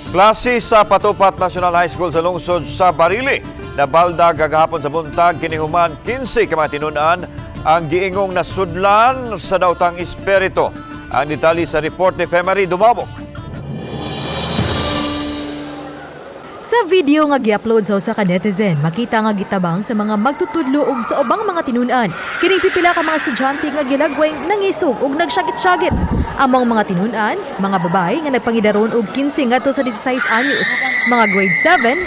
Klase sa Patupat National High School sa lungsod sa Barili. Nabalda gagahapon sa buntag kinihuman 15 ka mga tinun-an ang giingong nasudlan sa daotang espiritu. Ang detalye sa report ni Femary Dumabok. Sa video nga gi-upload sa usa ka netizen, makita nga gitabang sa mga magtutudlo ug sa ubang mga tinun-an. Kining pipila ka mga estudyante nga gilagway nangisog ug nagsyagit-syagit. Among mga tinun-an, mga babae nga nagpangidaron og 15 ngadto sa 16 anyos, mga grade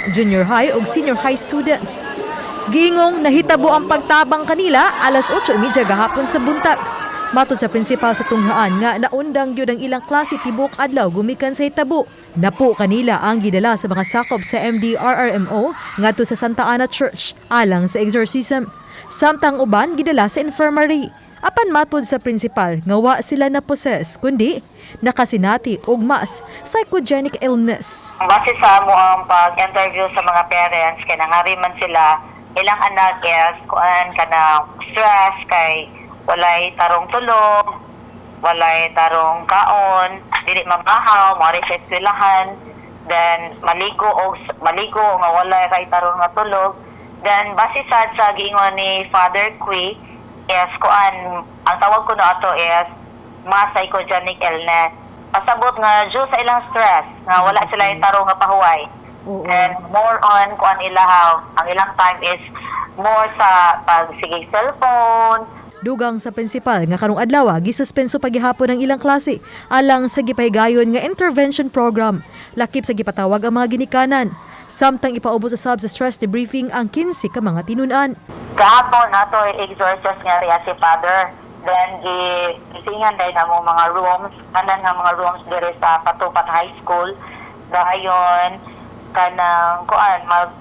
7, junior high ug senior high students. Giingong nahitabo ang pagtabang kanila alas 8:30 gahapon sa buntag. Matod sa prinsipal sa tunghaan nga naundang gyud ang ilang klase tibok adlaw gumikan sa hitabo. Napo kanila ang gidala sa mga sakop sa MDRRMO ngadto sa Santa Ana Church alang sa exorcism. Samtang uban gidala sa infirmary. Apan matod sa prinsipal nga wa sila na possess kundi nakasinati og mas psychogenic illness. Base sa amo ang pag-interview sa mga parents, kay nangari man sila, ilang anak is kuan kanang stress kay walay tarong tulog, walay tarong kaon, dili mamahaw, mao sa eskwelahan, then maligo og maligo nga walay kay tarong nga tulog. Then base sad sa giingon ni Father Qui is kuan, ang tawag ko no ato is mass psychogenic illness. Pasabot nga due sa ilang stress nga wala sila yung tarong nga pahuway. And more on kuan ilahaw, ang ilang time is more sa pag sige cellphone. Dugang sa prinsipal nga karong adlaw gisuspenso pagihapon ang ilang klase alang sa gipahigayon nga intervention program. Lakip sa gipatawag ang mga ginikanan. Samtang ipaubos usab sa stress debriefing ang 15 ka mga tinun-an. Gahapon ato exorcist nga riya si Father. Then gi gisingan dahil amo mga rooms, kanan nga mga rooms diri sa Patupat High School. Dayon kanang kuan mag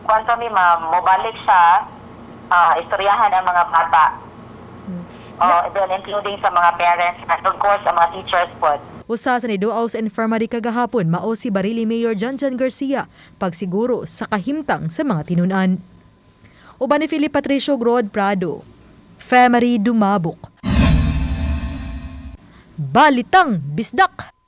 kuan kami, ma'am, mobalik siya, istoryahan ang mga bata. Oh, then including sa mga parents and of course ang mga teachers po. Usa sa niduaw sa infirmary kagahapon mao si Barili Mayor Janjan Garcia pagsiguro sa kahimtang sa mga tinun-an. Uban ni Philip Patricio Grod Prado. Femery Dumabok. Balitang Bisdak!